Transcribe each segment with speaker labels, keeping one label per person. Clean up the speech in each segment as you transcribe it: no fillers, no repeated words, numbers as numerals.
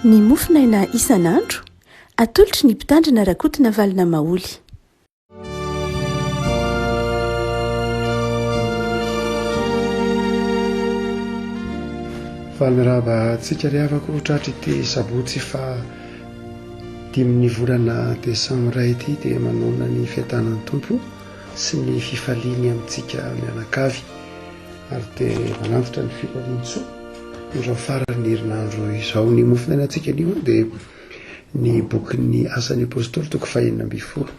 Speaker 1: Ny mofonaina isan'andro, atolotry ny Mpitandrina Rakotonavalona Maholy.
Speaker 2: Faly miarahaba antsika ry havako tratry ity sabotsy faha dimin'ny volana desambra ity dia manonona ny fiadanan'ny Tompo sy ny fifaliany amintsika mianakavy ary dia manantitra ny firariantsoa amin'izao faran'ny herinandro izao. Ny mofonainantsika anio dia ny bokin'ny Asan'ny Apostoly toko fahenina ambin'ny folo.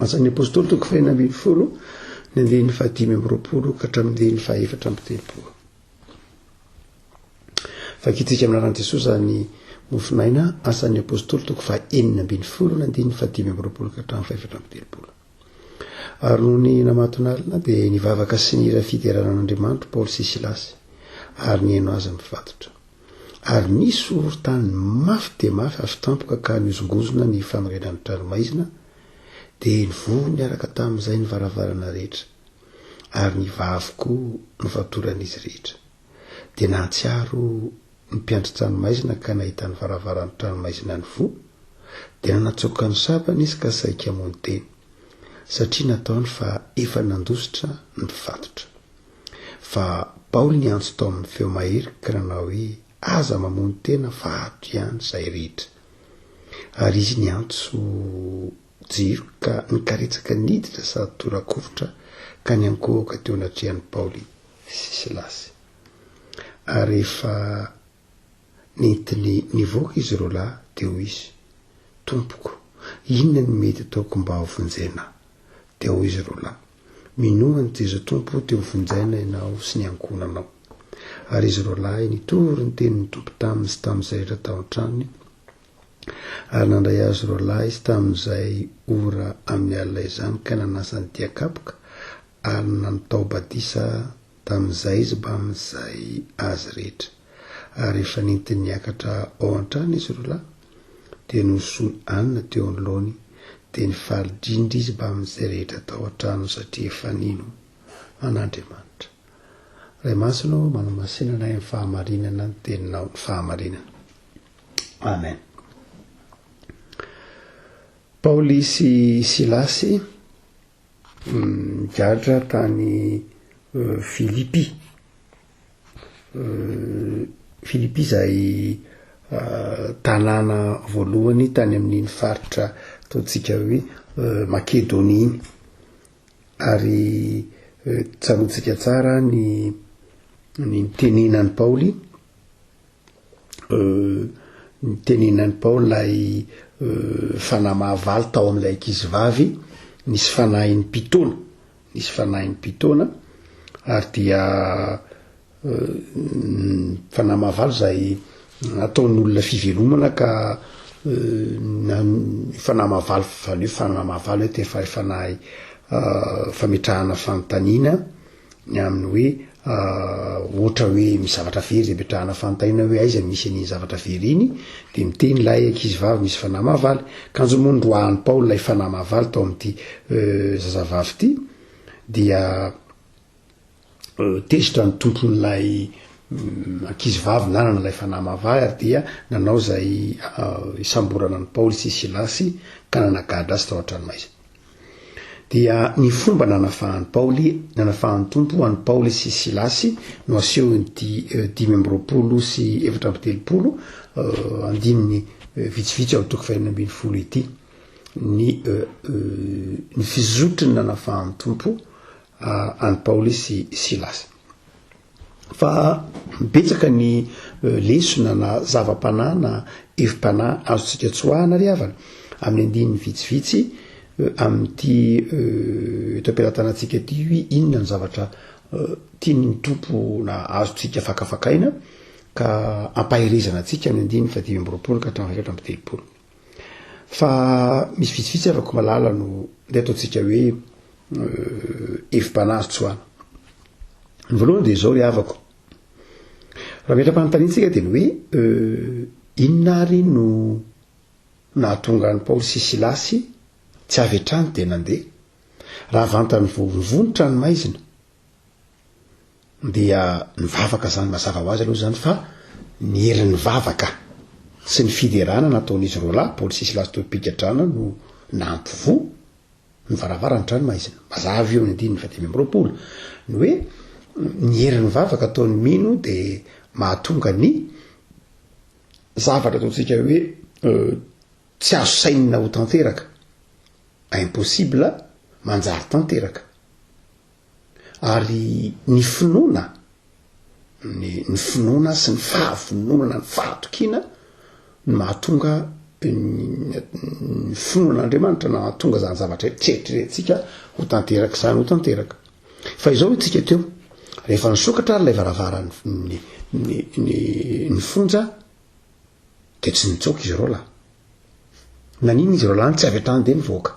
Speaker 2: Asan'ny Apostoly toko fahenina ambin'ny folo, ny andininy fahadimy amby roapolo ka hatramin'ny andininy fahaefatra amby telopolo. Vakintsika amin'ny anaran'i Jesosy izany mofonaina Asan'ny Apostoly toko fahenina ambin'ny folo, ny andininy fahadimy amby roapolo ka hatramin'ny fahefatra amby telopolo. Ary nony namatonalina dia nivavaka sy nihira fiderana an'Andriamanitra Paoly sy Silasy, ary nihaino azy ny mpifatotra. Ary nisy horohorontany mafy dia mafy avy tampoka ka nihozongozona ny fanorenan'ny tranomaizina, dia nivoha niaraka tamin'izay ny varavarana rehetra, ary nivaha avokoa ny fatoran'izy rehetra. Dia nahatsiaro ny mpiandry tranomaizina ka nahita ny varavaran'ny tranomaizina nivoha, dia nanatsoaka ny sabany izy ka saika hamono tena, satria nataony fa efa nandositra ny mpifatotra. Fa Paoly niantso tao amin'ny feo mahery ka nanao hoe, Aza mamono tena fa ato ihany izahay rehetra. Ary izy niantso jiro ka nikaretsaka niditra sady tora-kovitra ka niankohoka teo anatrehan'i Paoly sy Silasy. Ary rehefa nentiny nivoaka izy roalahy dia hoy izy, Tompoko, inona no mety ataoko mba hovonjena aho? Dia hoy izy roalahy, Minoa an'i Jeso Tompo dia ho vonjaina ianao sy ny ankohonanao. Ary izy roalahy nitory ny tenin'ny Tompo taminy sy tamin'izay rehetra tao an-tranony, ary nandray azy roalahy izy tamin'izay ora amin'ny alina izany ka nanasa ny dian-kapoka ary nanotao batisa tamin'izay izy mbamin'izay azy rehetra. Ary rehefa nentiny niakatra ao an-trano izy roalahy, dia nososoany hanina teo anoloany, dia nifaly indrindra izy mbamin'izay rehetra tao an-tranony satria efa nino an'Andriamanitra. Ray Masina ô, manamasina anay amin'ny fahamarinana ny teninao ny fahamarinana. Amen. Paoly sy Silasy nigadra tany Filipy. Filipy izay tanàna voalohany tany amin'iny faritra ataontsika hoe Makedonia iny. Ary tsaroantsika tsara ny ny nitenenan'i Paoly Nitenenan'i Paoly ilay fanahy mahavaly tao amin'ilay ankizivavy, nisy fanahin'ny mpitaona, nisy fanahin'ny mpitaona, ary dia fanahy mahavaly izay nataon'olona fivelomana ka fanahy mahavaly, izany hoe fanahy mahavaly hoe te fanahy fametrahana fanontaniana. ny amin'ny hoe ohatra hoe misy zavatra very de ametrahana fanontaniana hoe aiza misy an'iny zavatra very iny, de miteny ilay ankizivavy misy fanahy mahavaly. Kanjo moa noroahan'i Paoly ilay fanahy mahavaly tao amin'ity zazavavy ity, dia tezitra ny tompon'ilay ankizivavy nanana ilay fanahy mahavaly ary dia nanao izay hisamborana an'i Paoly sy Silasy ka nanagadra azy tao an-tranomaizina. Dia ny fomba nanafahan'i Paoly, nanafahan'ny Tompo an'i Paoly sy Silasy no asehon'ity 35 34 andininy vitsivitsy ao amin'ny toko fahenina ambin'ny folo ity. Ny ny fizotry ny nanafahan'ny Tompo an'i Paoly sy Silasy. Fa betsaka ny lesona na zava-panahy na hevi-panahy azontsika tsoahana ry havana amin'ny andininy vitsivitsy amin'ity eto am-pelatanantsika ity hoe inona ny zavatra tian'ny Tompo na azontsika fakafakaina ka ampaherezana antsika amin'ny andininy faha 25 ka hatramin'ny faha 34. Fa misy vitsivitsy havako malala no ndeha ataontsika hoe hevi-panahy azo tsoahana. Ny voalohany dia izao ry havako. Raha metra-panontaniana tsika dia ny hoe inona ary no nahatonga an'i Paoly sy Silasy tsy avy hatrany dia nandeha? Raha vantany vao nivoha ny tranomaizina dia nivavaka izany, mazava ho azy aloha izany fa ny herin'ny vavaka. sy ny fiderana nataon'izy roalahy, Paoly sy Silasy teo am-pigadrana no nampivoha ny varavaran'ny tranomaizina. Mazava io ny andininy faha-25. Ny hoe ny herin'ny vavaka ataon'ny mino dia mahatonga ny zavatra ataontsika hoe tsy azo sainina ho tanteraka, impossible, manjary tanteraka. Ary ny finoana, ny ny finoana sy ny fahavononana, ny fahatokiana no mahatonga ny ny finoana an'Andriamanitra na mahatonga zany zavatra eritreretintsika ho tanteraka izany ho tanteraka. Fa izao hoy tsika teo, rehefa nisokatra ary ilay varavaran'ny ny ny ny ny fonja de tsy nitsoaka izy roalahy. Naninona izy roalahy no tsy avy hatrany de nivoaka?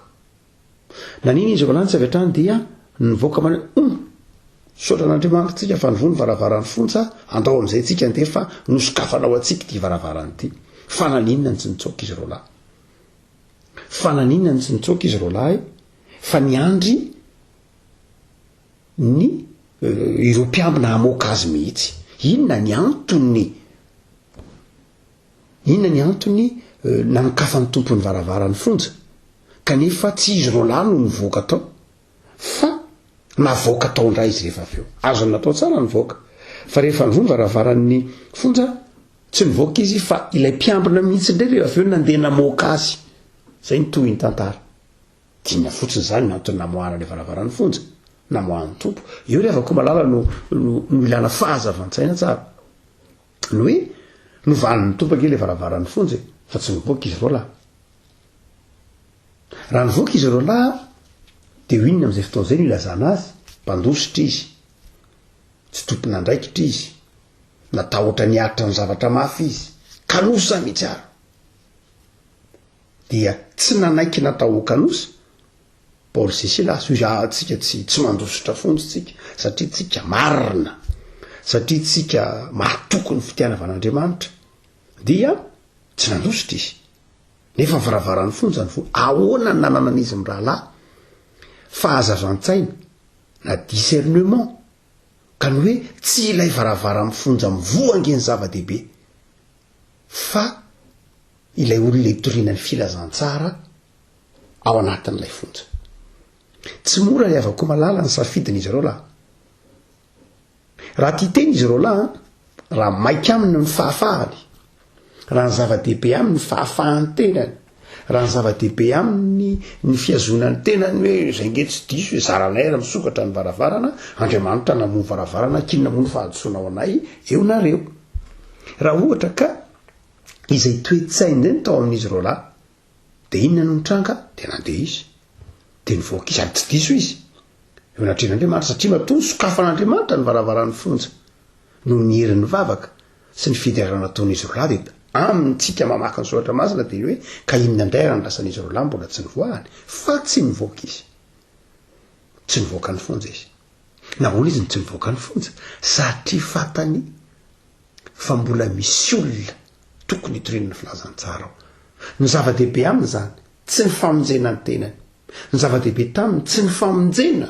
Speaker 2: Nanina izy roalahy tsy avy hatrany dia nivoaka manao hoe, Hum! Misaotra an'Andriamanitra tsika fa nivoha ny varavaran'ny fonja, andao amin'izay tsika andeha fa nosokafana ho antsika ity varavarana ity. Fa naninona no tsy nitsoaka izy roalahy? Fa naninona no tsy nitsoaka izy roalahy fa niandry ny ireo mpiambina hamoaka azy mihitsy? Inona ny antony? Inona ny antony nanokafan'ny Tompo ny varavaran'ny fonja, kanefa tsy izy roalahy no nivoaka tao, fa navoaka tao indray izy rehefa avy eo. Azony natao tsara ny nivoaka, fa rehefa nivoha ny varavaran'ny fonja, tsy nivoaka izy fa ilay mpiambina mihitsy indray rehefa avy eo nandeha namoaka azy. Izay ny tohin'ny tantara. Dinona fotsiny izany ny antony namoahana ilay varavaran'ny fonja, namoahan'ny Tompo. Eo ry havako malala no no no ilana fahazavan-tsaina tsara. Ny hoe novanin'ny Tompo ange ilay varavaran'ny fonja e, fa tsy nivoaka izy roalahy. Raha nivoaka izy roalahy dia ho inona amin'izay fotoana izay no ilazana azy? Mpandositra izy, tsy tompon'andraikitra izy, natahotra niaritra ny zavatra mafy izy, kanosa mihitsy ary. Dia tsy nanaiky natao ho kanosa, Paoly sy Silasy, hoy izy, ah, tsika tsy, tsy mandositra fonja tsika, satria tsika marina, satria tsika mahatoky ny fitianavan'Andriamanitra, dia tsy nandositra izy. Nefa ny varavaran'ny fonja ny voa. Ahoana ny nananan'izy mirahalahy fahazavan-tsaina na discernement, ka ny hoe tsy ilay varavaran'ny fonja mivoha ange ny zava-dehibe, fa ilay olona itoriana ny filazantsara ao anatin'ilay fonja. Tsy mora ry havako malala ny safidin'izy ireo lahy. Raha tia tena izy ireo lahy, raha maika aminy ny fahafahany, raha ny zava-dehibe aminy ny fahafahan'ny tenany, raha ny zava-dehibe aminy ny fihazonan'ny tenany hoe izay nge tsy diso hoe zaranay raha misokatra ny varavarana, Andriamanitra namoha ny varavarana, k'inona moa ny fahadisoana ho anay eo nareo. Raha ohatra ka izay toe-tsaina izay no tao amin'izy ireo lahy, Dia inona no nitranga? Dia nandeha izy. Dia nivoaka izy, ary tsy diso izy. Eo anatrehan'Andriamanitra, satria matoa nosokafan'Andriamanitra ny varavaran'ny fonja, noho ny herin'ny vavaka sy ny fiderana nataon'izy roalahy, dia amintsika mamaky ny Soratra Masina dia ny hoe, ka inona indray raha ny lasan'izy roalahy mbola tsy nivoahany? Fa tsy nivoaka izy. Tsy nivoaka ny fonja izy. Nahoana izy no tsy nivoaka ny fonja? Satria fantany fa mbola misy olona tokony hitoriana ny filazantsara ao. Ny zava-dehibe aminy izany, tsy ny famonjena ny tenany. Ny zava-dehibe taminy, tsy ny famonjena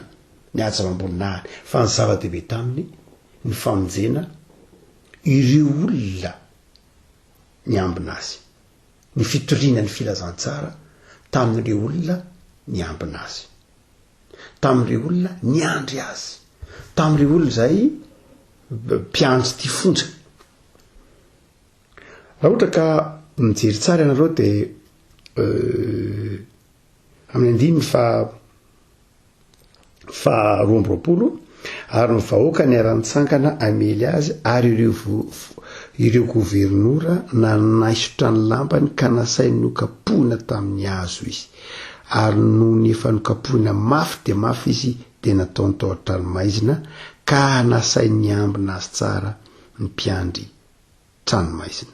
Speaker 2: ny hatsaram-boninahiny, fa ny zava-dehibe taminy, ny famonjena ireo olona niambina azy. Ny fitoriana ny filazantsara tamin'ireo olona niambina azy. Tamin'ireo olona niandry azy. Tamin'ireo olona izay mpiandry ity fonja. Raha ohatra ka mijery tsara ianareo dia amin'ny andininy fa faha 22 ary ny vahoaka niara-nitsangana hamely azy ary ireo ireo governora nanaisotra ny lambany ka nasainy nokapohina tamin'ny hazo izy ary nony efa nokapohina mafy dia mafy izy dia nataony tao an-tranomaizina ka nasainy niambina azy tsara ny mpiandry tranomaizina.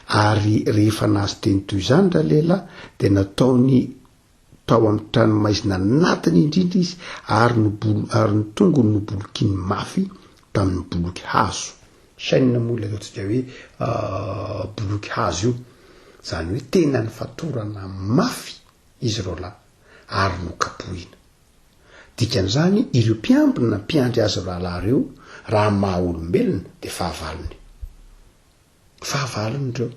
Speaker 2: Ary rehefa nahazo teny toy izany ralehilahy dia nataony tao amin'ny tranomaizina anatiny indrindra izy ary nobolo ary ny tongony nobolokiny mafy tamin'ny boloky hazo. Chaîne moa ilay ataontsika hoe boloky hazo io. Izany hoe tena nifatorana mafy izy roalahy ary nokapohina. Dikan'izany, ireo mpiambina mpiandry azy rahalahy ireo, raha maha olombelona, dia fahavalony. Fahavalony ireo.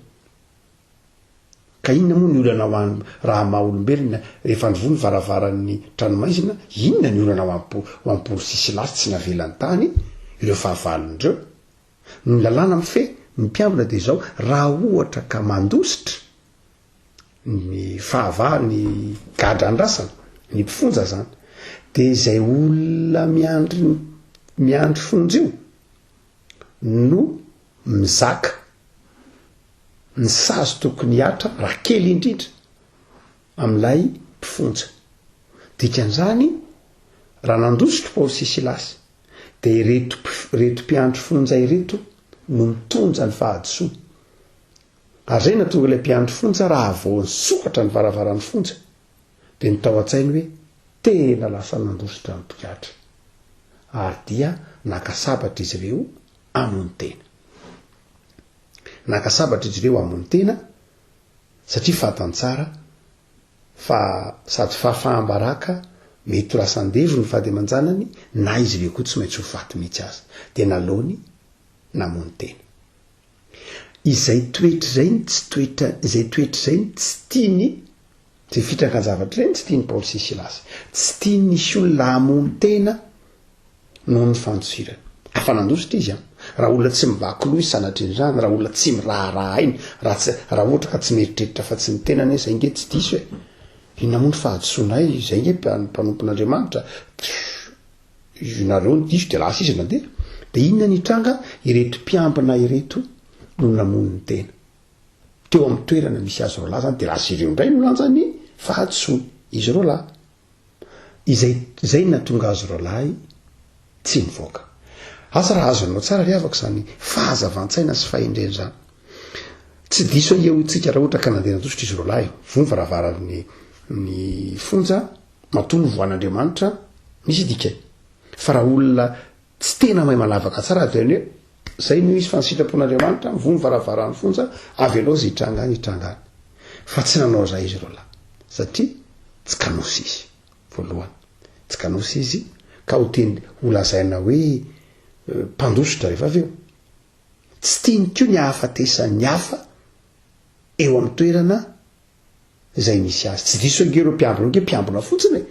Speaker 2: Ka inona moa ny olana ho an raha maha olombelona rehefa nivoha ny varavaran'ny tranomaizina, inona ny olana ho an ho an Paoly sy Silasy tsy navelany tany ireo fahavalony ireo? Ny lalàna mifehy ny mpiambina dia izao, raha ohatra ka mandositra ny fahava ny gadra andrasana, ny mpifonja zany, dia izay olona miandry miandry fonja io no mizaka ny sazy tokony hihatra raha kely indrindra amin'ilay mpifonja. Dikan'izany, raha nandositra Paoly sy Silasy, dia ireto ireto mpiandry fonja ireto no mitonja ny fahadisoany. Ary izay nahatonga ilay mpiandry fonja raha vao nisokatra ny varavaran'ny fonja, dia ny tao an-tsainy hoe tena lasa nandositra ny mpigadra. Ary dia naka sabatra izy ireo hamono tena. Naka sabatra izy ireo hamono tena satria fantany tsara fa sady fahafaham-baraka mety ho lasa andevo ny vady aman-janany na izy ireo koa tsy maintsy ho faty mihitsy aza. Dia naleony namono tena. Izay toetra izay no tsy toetra, izay toetra izay no tsy tiany, izay fitrangan-javatra izay no tsy tian'i Paoly sy Silasy. Tsy tiany hisy olona hamono tena noho ny fandosirana. Afa-nandositra izy an! Raha olona tsy mivaky loha izy sanatrian'izany, raha olona tsy miraharaha aina, raha tsy, raha ohatra ka tsy mieritreritra afa-tsy ny tenany hoe izay nge tsy diso e! Inona moa ny fahadisoanay, izay nge mpanompon'Andriamanitra, nareo no diso de lasa izy nandeha. De inona ny hitranga? Ireto mpiambina ireto no namono ny tena. Teo amin'ny toerana misy azy roalahy zany de lasa ireo indray no lanjan'ny fahadisoany, izy roalahy. Izay izay no nahatonga azy roalahy tsy nivoaka. Asa raha azonao tsara ry havako izany fahazavan-tsaina sy fahendrena izany. Tsy diso eo isika raha ohatra ka nandeha nandositra izy roalahy, voa ny varavaran'ny ny fonja, matoa novohan'Andriamanitra, misy dikany. Fa raha olona tsy tena mahay manavaka tsara dia ny hoe zay no izy fa ny sitrapon'Andriamanitra, mivoha ny varavaran'ny fonja, avelao izay hitranga any hitranga any. Fa tsy nanao izay izy roalahy satria tsy kanosa izy voalohany. Tsy kanosa izy ka ho teny ho lazaina hoe mpandositra rehefa avy eo. Tsy tiany koa ny hahafatesan'ny hafa eo amin'ny toerana izay misy azy. Tsy diso ange ireo mpiambina ireo ange mpiambina fotsiny e.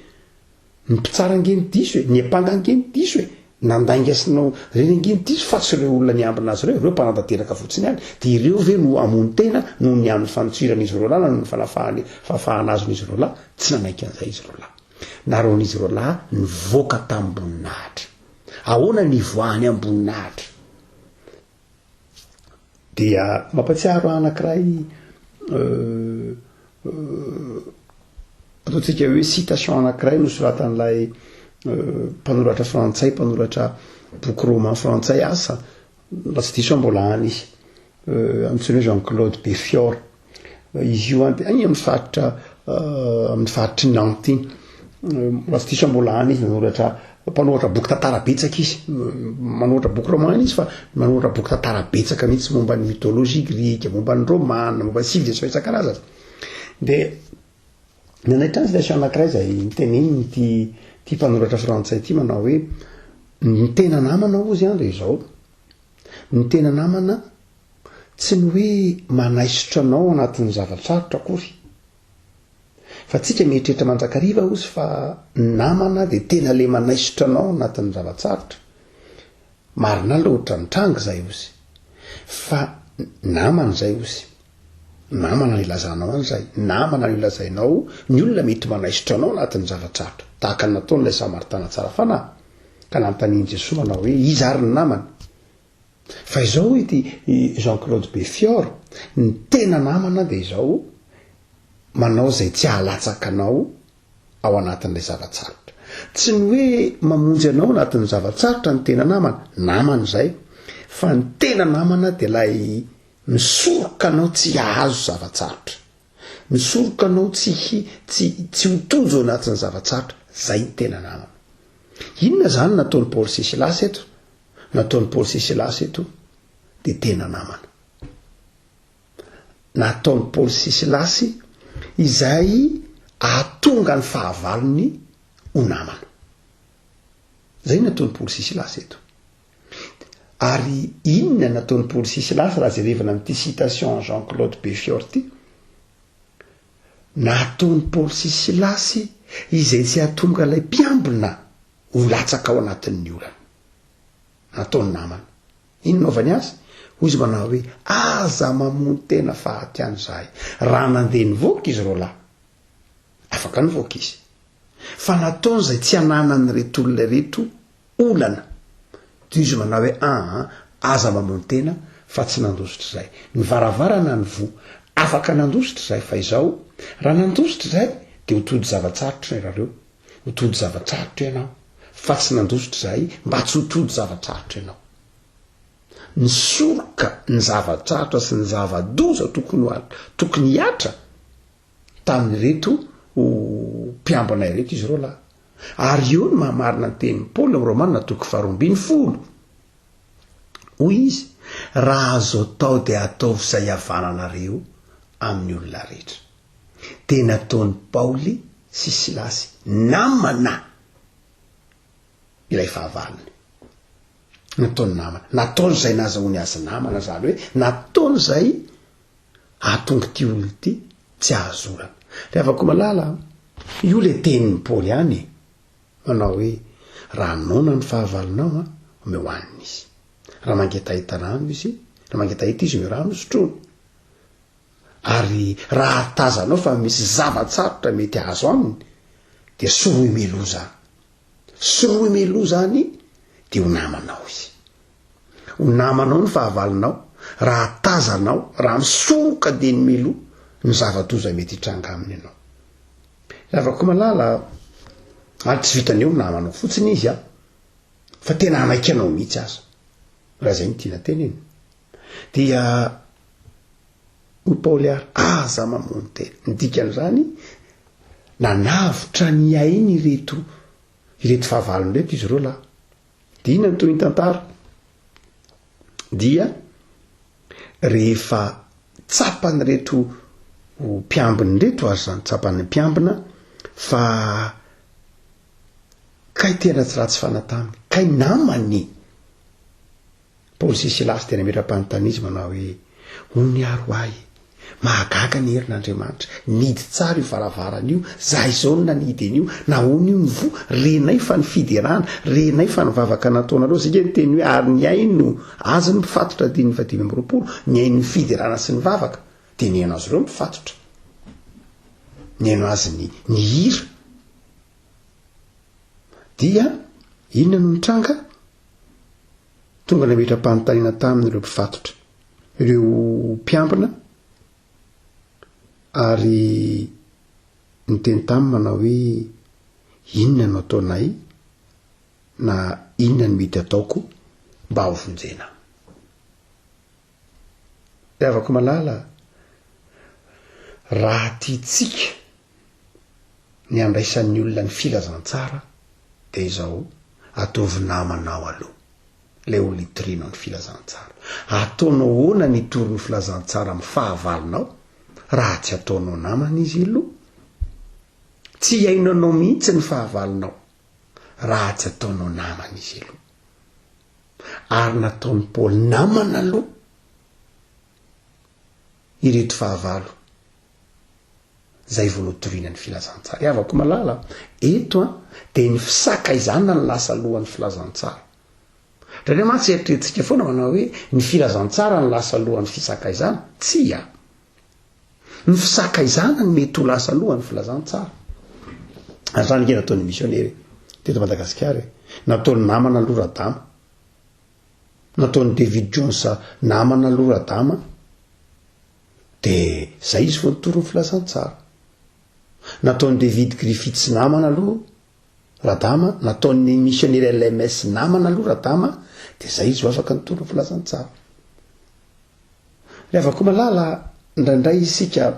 Speaker 2: Ny mpitsara ange no diso e, ny ampanga ange no diso e. Nandainga sy nanao ireny ange no diso fa tsy ireo olona niambina azy ireo, ireo mpanatanteraka fotsiny ihany. Dia ireo ve no hamono tena noho ny amin'ny fanotsiran'izy ireo lahy na noho ny fanafahany fahafahana azon'izy ireo lahy? Tsy nanaiky an'izay izy ireo lahy. Naraon'izy ireo lahy nivoaka tamim-boninahitra. Ahoana ny nivoahany am-boninahitra? Dia mampatsiaro ahy anankiray ataontsika hoe citation anankiray nosoratan'ilay mpanoratra frantsay, mpanoratra boky roman frantsay, asa raha tsy diso aho mbola any izy, antsoina hoe Jean Claude Befior. Izy io any any amin'ny faritra amin'ny faritry Nantes iny. Raha tsy diso aho mbola any izy nanoratra, mpanoratra boky tantara betsaka izy. Manoratra boky roman izy fa manoratra boky tantara betsaka mihitsy momba ny mythologie grika, momba ny romana, momba ny civilisation isan-karazany. Dia nanaitra azy ilay anankiray izay niteneniny ity ity mpanoratra frantsay ity manao hoe ny tena namana hozy an dia izao, ny tena namana Tsy ny hoe manaisotra anao anatin'ny zava-tsarotra akory. Fa tsika mieritreritra mandrakariva ozy fa ny namana dia tena le manaisotra anao anatin'ny zava-tsarotra. Marina loatra mitranga izay ozy. Fa namana izay ozy. Namana no ilazanao an'izay. Namana no ilazainao ny olona mety manaisotra anao anatin'ny zava-tsarotra. Tahaka ny nataon'ilay Samaritana tsara fanahy. Ka nanontanian'i Jesoa manao hoe iza ary ny namany? Fa izao hoy ity Jean Claude Befior, ny tena namana dia izao, manao izay tsy hahalatsaka anao ao anatin'ilay zava-tsarotra. Tsy ny hoe mamonjy anao anatin'ny zava-tsarotra ny tena namana, namana izay, fa ny tena namana dia ilay misoroka anao tsy hahazo zava-tsarotra. Misoroka anao tsy hi, tsy, tsy ho tojo anatin'ny zava-tsarotra. Izay ny tena namana. Inona izany nataon'i Paoly sy Silasy eto? Nataon'i Paoly sy Silasy eto dia tena namana. Nataon'i Paoly sy Silasy izay ahatonga ny fahavalony ho namana. Izay nataon'i Paoly sy Silasy eto. Ary inona nataon'i Paoly sy Silasy raha jerevana amin'ity citation an'i Jean Claude Befior ity? Nataon'i Paoly sy Silasy izay tsy hahatonga ilay mpiambina ho latsaka ao anatin'ny olana. Nataony namana. Inona naovany azy? Hoy izy manao hoe, Aza mamono tena fa aty ihany izahay. Raha nandeha nivoaka izy roalahy, afaka nivoaka izy. Fa nataony izay tsy hananan'ireto olona ireto olana. Dia izy manao hoe, Aa, aza mamono tena fa tsy nandositra izahay. Ny varavarana nivoha. Afaka nandositra izahay fa izao, raha nandositra izahay dia ho tody zava-tsarotra ianareo. Ho tody zava-tsarotra ianao fa tsy nandositra izahay mba tsy ho tody zava-tsarotra ianao. Nisoroka ny zava-tsarotra sy ny zava-doza tokony ho tokony hihatra tamin'ireto mpiambina ireto izy ireo lahy. Ary eo ny mahamarina ny tenin'i Paoly amin'ny Romana toko faharoa ambin'ny folo. Hoy izy, Raha azo atao dia ataovy izay hihavananareo amin'ny olona rehetra. Dia nataon'i Paoly sy Silasy namana ilay fahavalony. Nataony namana. Nataony izay nahazahoany azy namana, izany hoe nataony izay hahatonga ity olona ity tsy hahazo olana. Ry havako malala a, io ilay tenin'i Paoly ihany e, manao hoe, raha noana ny fahavalonao a, omeo hanina izy. Raha mangetaheta rano izy, raha mangetaheta izy omeo rano hosotroiny. Ary raha tazanao fa misy zava-tsarotra mety hahazo aminy dia sorohy mialoha izany. Sorohy mialoha izany dia ho namanao izy. Ho namanao ny fahavalonao raha tazanao, raha misoroka dieny mialoha ny zava-doza mety hitranga aminy ianao. Ry havako malala, ary tsy vitan'ny hoe ho namanao fotsiny izy an, fa tena hanaiky anao mihitsy aza. Raha izay no tiana tenenina. Dia hoy Paoly ary, aza mamono tena. Ny dikan'izany, nanavotra ny ainy ireto ireto fahavalony ireto izy ireo lahy. Dia inona ny tohin'ny tantara? Dia rehefa tsapan'ireto mpiambina ireto ary izany tsapan'ny mpiambina fa kay tena tsy ratsy fanahy taminy, kay namany. Paoly sy Silasy dia nametra-panontaniana izy manao hoe, Hono ary ho ahy, mahagaga ny herin'Andriamanitra, nihidy tsara io varavarana io, za izao no nanidy an'io, nahoana io nivoha, renay fa ny fiderana, renay fa ny vavaka nataonareo, zay nge ny teny hoe ary nihaino azy ny mpifatotra andininy faha 25, nihaino ny fiderana sy ny vavaka, dia nihaino azy ireo ny mpifatotra, nihaino azy ny nihira, dia inona no nitranga? Tonga nametra-panontaniana taminy ireo mpifatotra, ireo mpiambina, ary niteny taminy manao hoe, Inona no ataonay na inona no mety ataoko mba ho vonjena? Ry havako malala, raha tiantsika ny handraisan'ny olona ny filazantsara dia izao, ataovy namanao aloha ilay olona itorianao ny filazantsara. Ataonao ahoana ny hitory ny filazantsara amin'ny fahavalonao raha tsy ataonao namana izy aloha? Tsy hihaino anao mihitsy ny fahavalonao raha tsy ataonao namana izy aloha. Ary nataon'i Paoly namana aloha ireto fahavalo izay vao notoriana ny filazantsara. Ry havako malala, eto an, dia ny fisakaizana no lasa alohan'ny filazantsara. Indraindray mantsy eritreretintsika foana manao hoe ny filazantsara no lasa alohan'ny fisakaizana. Tsia. Ny fisakaizana no mety ho lasa alohan'ny filazantsara. Ary izany ange nataon'ny misionera teto Madagasikara e. Nataony namana aloha Radama. Nataon'i David Jones namana aloha Radama. De zay izy vao nitory ny filazantsara. Nataon'i David Griffiths namana aloha Radama, nataon'ny missionnaire LMS namana aloha Radama, de zay izy vao afaka nitory ny filazantsara. Ry havako malala, indraindray isika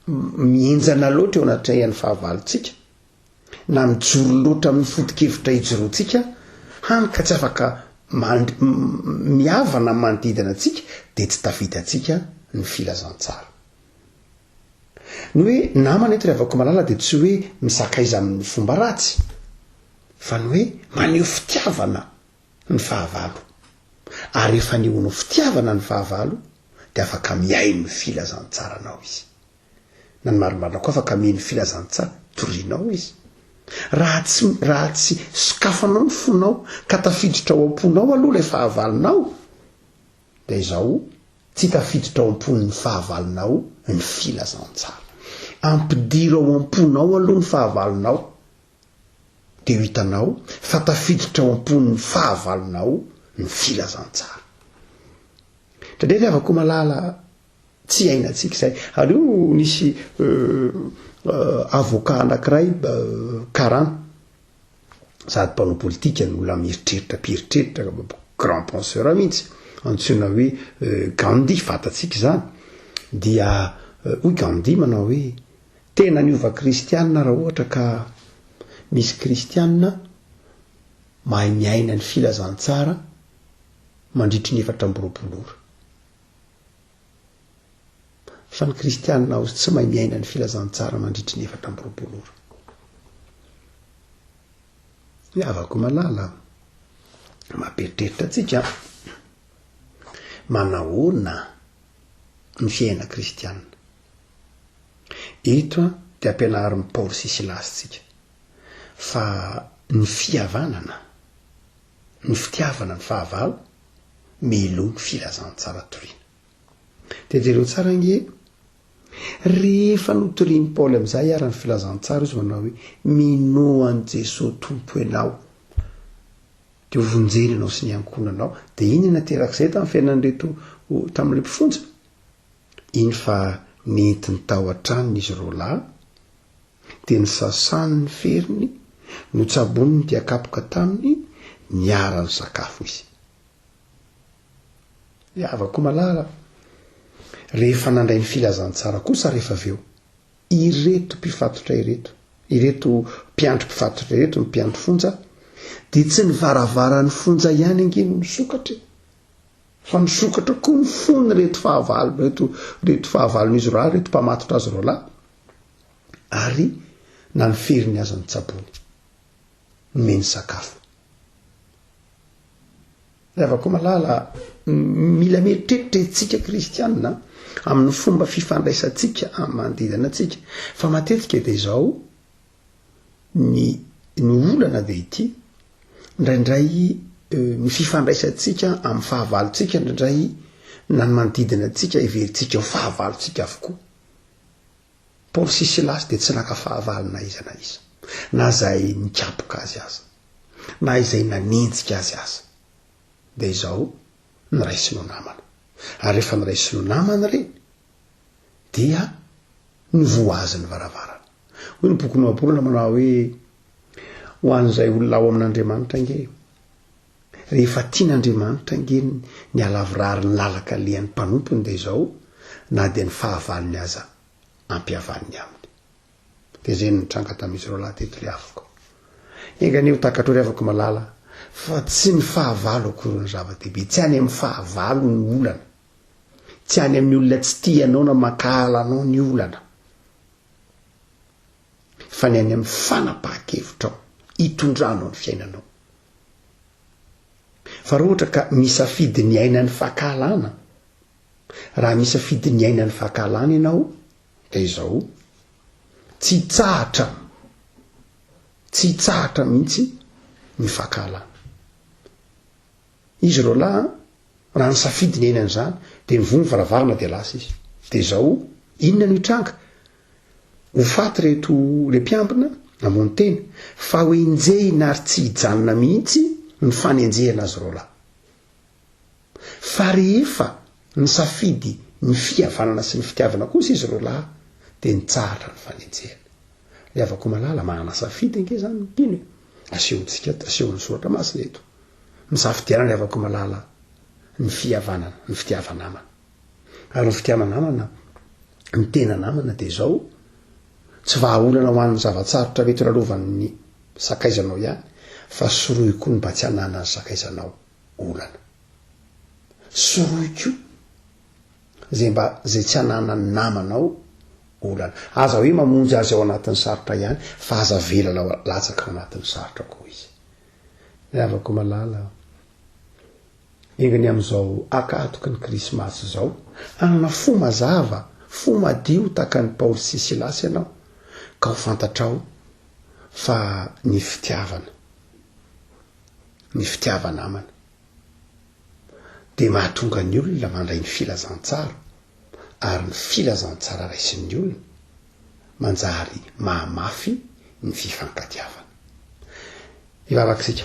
Speaker 2: mihenjana loatra eo anatrehan'ny fahavalontsika, na mijoro loatra amin'ny foto-kevitra ijoroantsika, hany ka tsy afaka mihavana amin'ny manodidina antsika, dia tsy tafitantsika ny filazantsara. Ny hoe namana eto ry havako malala dia tsy hoe misakaiza amin'ny fomba ratsy, fa ny hoe maneho fitiavana ny fahavalo. Ary rehefa anehoanao fitiavana ny fahavalo dia afaka mihaino ny filazantsaranao izy. Na ny marimarina koa afaka mino filazantsara torianao izy. Raha tsy raha tsy sokafanao ny fonao ka tafiditra ao am-ponao aloha ilay fahavalonao dia izao tsy tafiditra ao am-pon'ny fahavalonao ny filazantsara. Ampidiro ao am-ponao aloha ny fahavalonao dia ho hitanao fa tafiditra ao am-pon'ny fahavalonao ny filazantsara. Indraindray ry havako malala Tsy iainantsika izay. Ary io nisy avocat anankiray karana, sady mpanao politika no olona mieritreritra, mpieritreritra, grand penseur mihitsy, antsoina hoe Gandhi, fantatsika izany, dia hoy Gandhi manao hoe, tena niova kristiana raha ohatra ka misy kristiana mahay miaina ny filazantsara mandritry ny 24 ora. Fa ny kristianina ao tsy mahay miaina ny filazantsara mandritry ny 24 ora. Ny havako malala, mampieritreritra antsika an! Manahoana ny fiainana kristianina? Eto an, dia ampianarin'i Paoly sy Silasy tsika fa ny fihavanana, ny fitiavana ny fahavalo, meloa ny filazantsara toriana. Dia jereo tsara ange, rehefa notorian'i Paoly amin'izay ary ny filazantsara izy manao hoe minoa an'i Jesoa Tompo ianao, dia ho vonjena ianao sy ny ankohonanao. Dia inona naterak'izay tamin'ny fiainan'ireto tamin'ilay mpifonja? Iny fa nentiny tao an-tranony izy roalahy, dia nisasany ny feriny, notsabony ny dian-kapoka taminy, niara-nisakafo izy. Ry havako malala, rehefa nandray ny filazantsara kosa rehefa avy eo, ireto mpifatotra ireto, ireto mpiandry mpifatotra ireto, ny mpiandry fonja, dia tsy ny varavaran'ny fonja ihany ange no nisokatra e! Fa nisokatra koa ny fon'ireto fahavalo, ireto, ireto fahavalon'izy roalahy, ireto mpamatotra azy roalahy, ary na ny feriny aza notsaboiny, nomeny sakafo. Ry havako malala, mila mieritreritra isika kristianina amin'ny fomba fifandraisantsika amin'ny manodidina antsika. Fa matetika dia izao, ny ny olana dia ity, indraindray ny fifandraisantsika amin'ny fahavalontsika indraindray na ny manodidina antsika heverintsika ho fahavalontsika avokoa. Paoly sy Silasy dia tsy naka fahavalo na iza na iza, na izay nikapoka azy aza, na izay nanenjika azy aza. Dia izao, noraisiny ho namana. Ary rehefa noraisiny ho namana ireny, dia novohaziny ny varavarana. Hoy ny bokin'ny Ohabolana manao hoe, Ho an'izay olona ao amin'Andriamanitra ange, rehefa tian'Andriamanitra ange ny halavorary ny lalan-kalehan'ny mpanompony dia izao, na dia ny fahavalony aza ampihavaniny aminy. Dia izay no nitranga tamin'izy roalahy teto ry havako. Enga anie ho takatrao ry havako malala fa tsy ny fahavalo akory no zava-dehibe, tsy any amin'ny fahavalo ny olana, tsy any amin'ny olona tsy tia anao na mankahala anao ny olana, fa ny any amin'ny fanapahan-kevitrao hitondranao ny fiainanao. Fa raha ohatra ka misafidy ny aina ny fankahalana, Raha misafidy ny hiaina ny fankahalana ianao, dia izao, tsy hitsahatra, tsy hitsahatra mihitsy ny fankahalana. Izy roalahy an, raha nisafidy ny hiaina an'izany, dia nivoha ny varavarana dia lasa izy. Dia izao, inona no hitranga? Ho faty ireto le mpiambina, namono tena, fa ho enjehina ary tsy hijanona mihitsy ny fanenjehana azy roalahy. Fa rehefa nisafidy ny fihavanana sy ny fitiavana kosa izy roalahy dia nitsahatra ny fanenjehana. Ry havako malala, manana safidy ange izany ny mpino e! Asehontsika eto, asehon'ny Soratra Masina eto. Misafidiana ry havako malala ny fihavanana, ny fitiava-namana. Ary ny fitiava-namana, ny tena namana dia izao, tsy vahaolana ho an'ny zava-tsarotra mety ho lalovan'ny sakaizanao ihany, fa sorohy koa ny mba tsy hananan'ny sakaizanao olana. Sorohy koa zay mba zay tsy ananan'ny namanao olana. Aza hoe mamonjy azy ao anatin'ny sarotra ihany fa aza avela latsaka ao anatin'ny sarotra koa izy. Ry havako malala a! Enga anie amin'izao ankatoky ny Krismasy izao, hanana fo mazava, fo madio tahaka an'i Paoly sy Silasy ianao, ka ho fantatrao fa ny fitiavana, ny fitiava-namana, dia mahatonga ny olona mandray ny filazantsara, ary ny filazantsara raisin'ny olona manjary mahamafy ny fifankatiavana. Hivavaka isika.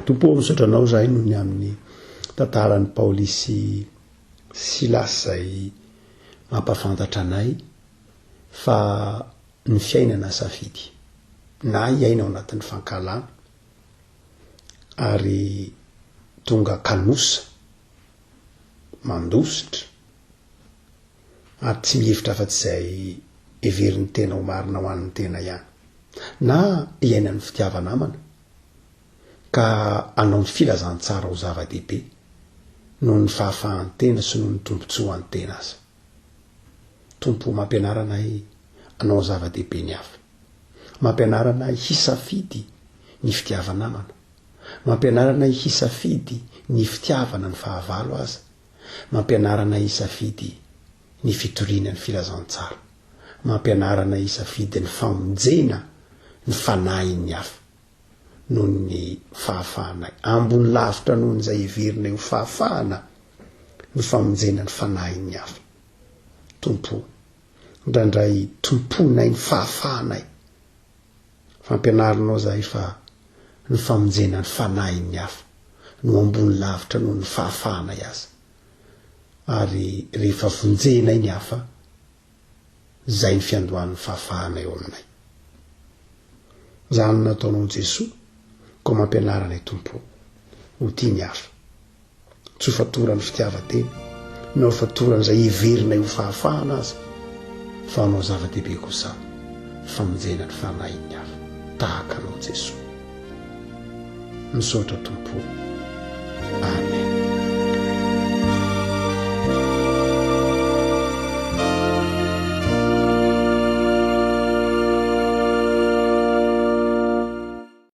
Speaker 2: Tompo ô, misaotra Anao izahay noho ny amin'ny tantaran'i Paoly sy Silasy izay mampahafantatra anay fa ny fiainana safidy, na hiaina ao anatin'ny fankahalana ary tonga kanosa, mandositra ary tsy mihevitra afa-tsy izay heverin'ny tena ho marina ho an'ny tena ihany. Na hiaina ny fitiava-namana ka hanao ny filazantsara ho zava-dehibe noho ny fahafahan-tena sy noho ny tombontsoan'ny tena aza. Tompo o, mampianara anay hanao zava-dehibe ny hafa. Mampianara anay hisafidy ny fitiava-namana. Mampianara anay hisafidy ny fitiavana ny fahavalo aza. Mampianara anay hisafidy ny fitoriana ny filazantsara. Mampianara anay hisafidy ny famonjena ny fanahin'ny hafa noho ny fahafahanay. Ambony lavitra noho ny izay heverinay ho fahafahana ny famonjena ny fanahin'ny hafa. Tompo o, indraindray tompoinay ny fahafahanay. Fampianarinao izahay fa ny famonjena ny fanahin'ny hafa no ambony lavitra noho ny fahafahanay aza. Ary rehefa vonjenay ny hafa, izay ny fiandohan'ny fahafahana eo aminay. Izany no nataonao Jesoa, koa mampianara anay Tompo ho tia ny hafa. Tsy ho fatoran'ny fitiavan-tena, na ho fatoran'izay heverinay ho fahafahana aza, fa hanao zava-dehibe kosa famonjena ny fanahin'ny hafa, tahaka Anao Jesoa. Misaotra Tompo o. Amen.